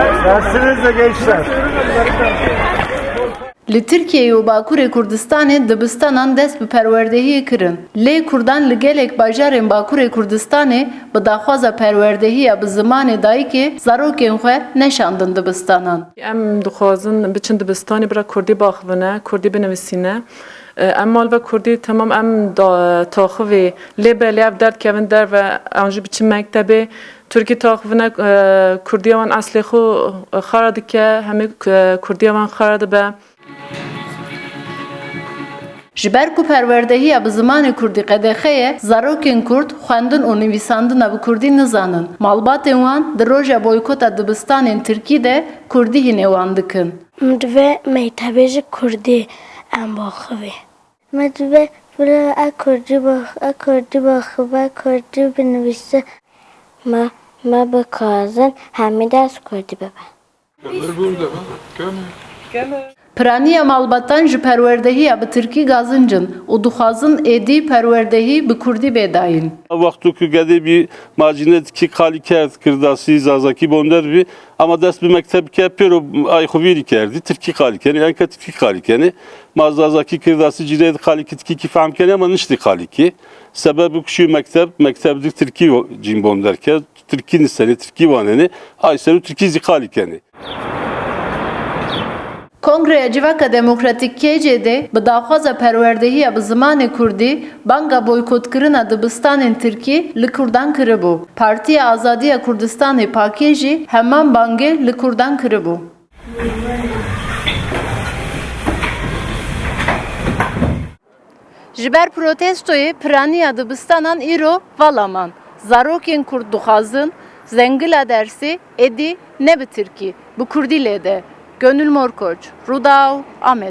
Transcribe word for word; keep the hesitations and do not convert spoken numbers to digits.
Dersinizde gençler. Li Tirkiyeyê û Bakurê Kurdistanê dibistanan dest bi perwerdehiyê kirin. Lê Kurdan li gelek bajarên Bakurê Kurdistanê bi daxwaza perwerdehiya bi zimanê dayikê zarokên xwe neşandin dibistanan. Em dixwazin biçin dibistanê bira Kurdî baxivine, Kurdî binivîsîne. Em mal ve Kurdî temam em da, taxivê lê belê ev derdkevin derve, an jî biçin mektebê. Tirkî taxivine, e, Kurdiya wan eslê xwe xara dike, hemî, e, Kurdiya wan xara dibe. Ji ber ku perwerdehiya bi zimanê Kurdî qedexe ye, zarokên Kurd xwendin û nivîsandina bi Kurdî nizanin. Malbatên wan di roja boykota dibistanên Tirkî de Kurdî hînê wan dikin. Min divê mektebê ji Kurdî em baxivî. Me divê vira e Kurdî bax-, e Kurdî baxive, Kurdî binivîse. Me, me bikazin hemî ders Kurdî bibe. Piraniya malbatan ji perwerdehiya bi Tirkî gazinc in û dixwazin êdî perwerdehî bi Kurdî bê dayîn. Wexto ku gedê bî macîne dikî qalî kerd, kirdasî, zazakî bonder bî, ama dest bi mekteb ke pêro ay xwe vîrî kerdî, Tirkî qalî kenê, enke Tirkî qalî kenê. Ma zazakî kirdasî cînê di qalî kitikî kî fehm kenê, ama niştî qalî kî. Sebeb ku şî mekteb, mekteb di Tirkî cîn bonder ke, Tirkî nisenê, Tirkî wanenê, ay ser û Tirkî zî qalî kenê. Kongreya Civaka Demokratîk K C D bi daxwaza perwerdehiya bi zimanê Kurdî banga boykotkirina dibistanên Tirkî li Kurdan kiribû. Partiya Azadiya Kurdistanê, pakê, jî heman bangê li Kurdan kiribû. Ji ber protestoyê piraniya dibistanan îro vala man. Zarokên Kurd dixwazin zengila dersê êdî ne bi Tirkî, bi Kurdî lê de. Gönül Morkoç, Rûdaw, Amed.